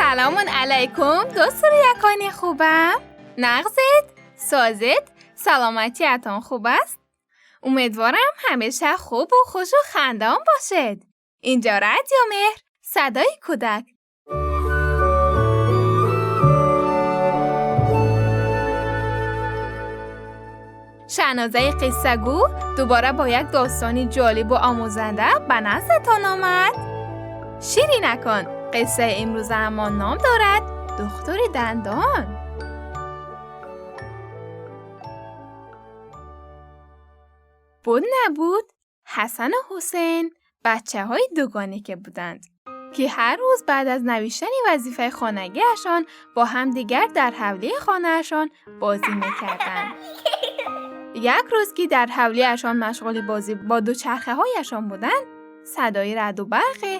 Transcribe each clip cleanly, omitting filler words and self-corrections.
Салому алайкум, дӯст-рӯякони хубам. Нағзед, созед, саломатиатон хуб аст? Умедворам ҳамеша хубу хушу хандон бошед. Инҷо Радио Меҳр, садои кӯдак. Шаҳнозаи қиссагӯ дубора бо як достони ҷолибу омӯзанда ба наздатон омад. Ширинакон, қиссаи имрӯзаамон ном дорад Духтури дандон. Буд набуд, Ҳасану Ҳусейн бачаҳои дугоне ки буданд, ки ҳар рӯз баъд аз навиштани вазифаи хонагиашон бо ҳамдигар дар ҳавлии хонаашон бозӣ мекарданд. Як рӯз ки дар ҳавлиашон машғули бозӣ бо дучархаҳояшон буданд, садои раъду барқе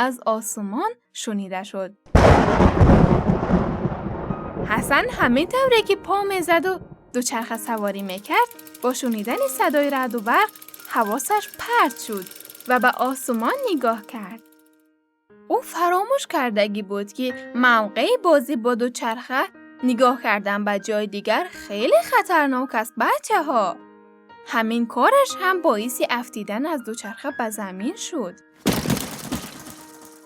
аз осумон шунида шуд. Ҳасан ҳамин тавре ки по мезаду дучарха саворӣ мекард, бо шунидани садои раъду барқ ҳавосаш парт шуд ва ба осумон нигоҳ кард. Ӯ фаромӯш кардагӣ буд, ки мавқеи бозӣ бо дучарха нигоҳ кардан ба ҷои дигар хеле хатарнок аст, бачаҳо. Ҳамин кораш ҳам боиси афтидан аз дучарха ба замин шуд.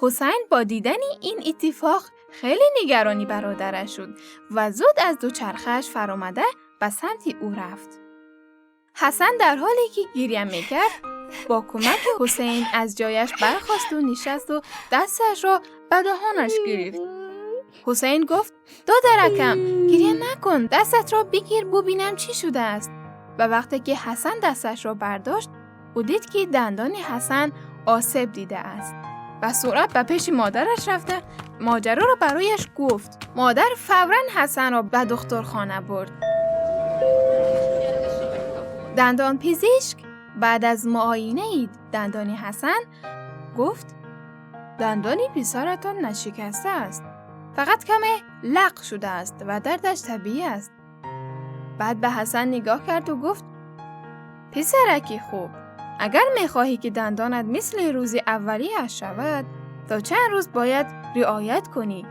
Ҳусайн бо дидани ин иттифоқ хеле нигарони бародараш шуд ва зуд аз дучархааш фаромада ба самти ӯ рафт. Ҳасан дар ҳоле ки гиря мекард, бо кӯмаки Ҳусейн аз ҷояш бархосту нишасту дасташро ба даҳонаш гирифт. Ҳусейн гуфт: додаракам, гиря накун, дастатро бигир, бубинам чӣ шудааст. Ва вақте ки Ҳасан дасташро бардошт, ӯ дид, ки дандони Ҳасан осеб дидааст. Ба суръат ба пеши модараш рафта моҷароро барояш гуфт. Модар фавран Ҳасанро ба духтурхона бурд. Дандонпизишк баъд аз муоинаи дандони Ҳасан гуфт: дандони писаратон нашикаста аст, фақат каме лақ шудааст ва дардаш табиӣ аст. Баъд ба Ҳасан нигоҳ карду гуфт: писараки хуб, агар мехоҳӣ ки дандонат мисли рӯзи аввалиаш шавад, то чанд рӯз бояд риоят кунӣ.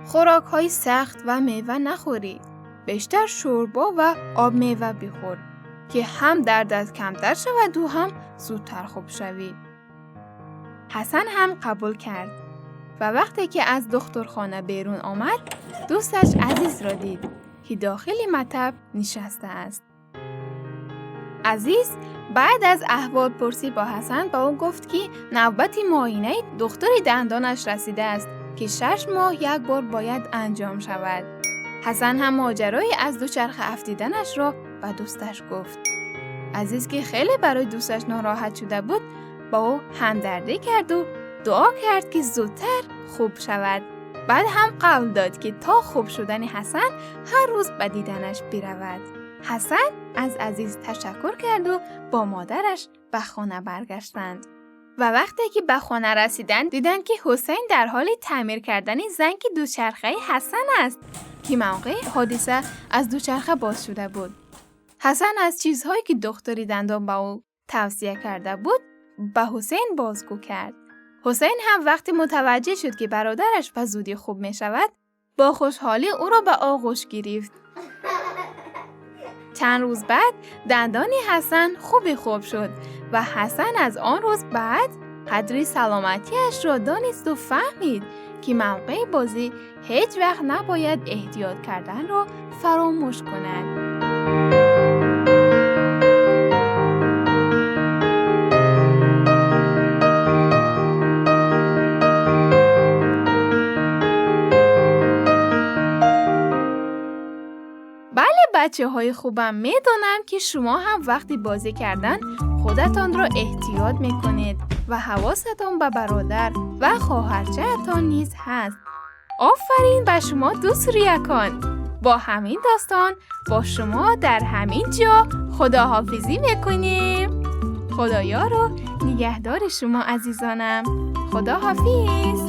Хӯрокҳои сахт ва мева нахӯрӣ, бештар шӯрбо ва обмева бихӯр, ки ҳам дардат камтар шаваду ҳам зудтар хуб шавӣ. Ҳасан ҳам қабул кард ва вақте ки аз духтурхона берун омад, дӯсташ Азизро дид, ки дохили мактаб нишастааст. Азиз баъд аз аҳволпурсӣ бо Ҳасан ба ӯ гуфт, ки навбати муоинаи духтури дандонаш расидааст, ки 6 моҳ як бор бояд анҷом шавад. Ҳасан ҳам моҷарои аз дучарха афтиданашро ба дӯсташ гуфт. Азиз, ки хеле барои дӯсташ нороҳат шуда буд, ба ӯ ҳамдардӣ карду дуо кард, ки зудтар хуб шавад. Баъд ҳам қавл дод, ки то хуб шудани Ҳасан ҳар рӯз ба диданаш биравад. Ҳасан аз Азиз ташаккур карду бо модараш ба хона баргаштанд. Ва вақте ки ба хона расиданд, диданд, ки Ҳусейн дар ҳоли таъмир кардани занги дучархаи Ҳасан аст, ки мавқеи ҳодиса аз дучарха боз шуда буд. Ҳасан аз чизҳое ки духтури дандон ба ӯ тавсия карда буд, ба Ҳусейн бозгӯ кард. Ҳусейн ҳам вақте мутаваҷҷеҳ шуд, ки бародараш ба зудӣ хуб мешавад, бо хушҳолӣ ӯро ба оғӯш гирифт. Чанд рӯз баъд дандони Ҳасан хуби хуб шуд ва Ҳасан аз он рӯз баъд қадри саломатиашро донисту фаҳмид, ки мавқеи бозӣ ҳеҷ вақт набояд эҳтиёт карданро фаромӯш кунад. Бале, бачаҳои хубам, медонам, ки шумо ҳам вақти бозӣ кардан худатонро эҳтиёт мекунед ва ҳавосатон ба бародар ва хоҳарчаатон низ ҳаст. Офарин ба шумо, дӯст-рӯякон. Бо ҳамин достон бо шумо дар ҳамин ҷо худоҳофизӣ мекунем. Худоёру нигаҳдори шумо, азизонам. Худоҳофиз.